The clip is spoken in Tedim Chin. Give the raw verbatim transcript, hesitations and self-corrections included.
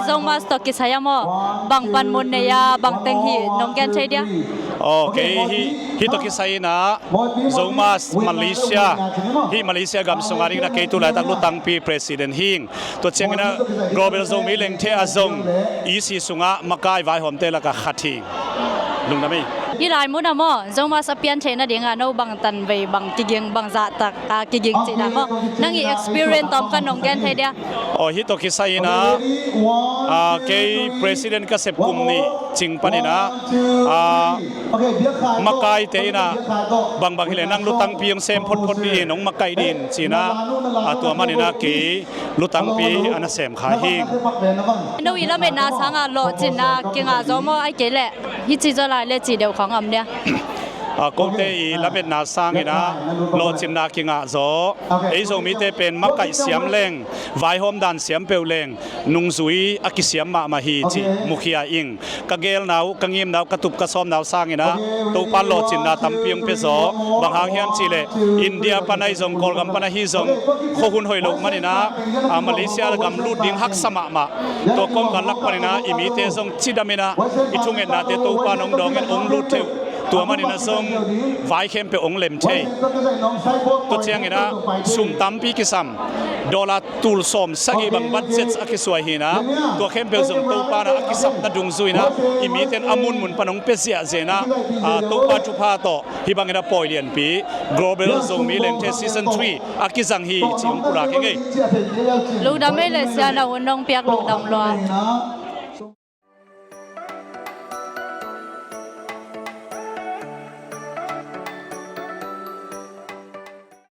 Zomus tawh kisai a maw, bang panmun nei a, bang teng hi nong gen thei dia? Ok, hih, hih tawh kisai inah Zomus Malaysia, hih Malaysia gam sungah dingin ah kei tu laitak lutangpi president hing. Tua ciangin ah Global Zomi Lengthe ah zong E C sungah makai vaihawmte lakah khat hing. Lungdam ei. Hih lai munah maw, Zomus a pian theihna dingah no bang tanvei, bang kiging, bang zahtak a kiging cihna maw, nang i experience tawm khat nong gen thei dia? Aw, hih tawh kisai inah, ah, kei president ka sep kum nih cing paninah, ah, makaite inah bangbang hileh nang lutangpi hong sem photphot dih in, hong makaih dih in cinah, ah, tua maninah kei lutangpi a nasem kha hing. No i lametna sangah lawhcinna kingah zaw maw, ahih kei leh hih ci zaw lai le cih deuh khawng om dia? Ah, kote i lametna sanginah lawhcinna kingah zaw. Ei Zomite pen makaih siam leng, vaihawm dan siam peuh leng, nungzui a kisiam mahmah hi cih mukhia ing. Ka gelna uh, ka ngimna uh, ka tup ka sawmna uh sanginah Topan lawhcinna tampi hong pia zaw. Bang hang hiam cihleh India pan ahi zong, Kawlgam pan ahi zong, khuahun hoih loh maninah, ah, Malaysia gam lut ding haksa mahmah. Tua kawmkal lak paninah i mite zong cidaminah i thungetnate Topan hong dawngin hong lut thei uh. Tua maninah zong vai khempeuh hong lem thei. Tua cianginah sum tampi kisam, dollar tul sawm sagih bang budget a kisuai hinah, tua khempeuh zong Topa inah a kisapna dungzuinah i mite in a munmun pan hong pia ziahziahinah, ah, Topa thupha tawh hih banginah pawi lianpi Global Zomi Lengthe Season three a kizang hi cih hong pulak hi ngei. Lungdam ei le sia, na hun nong piak lungdam lua.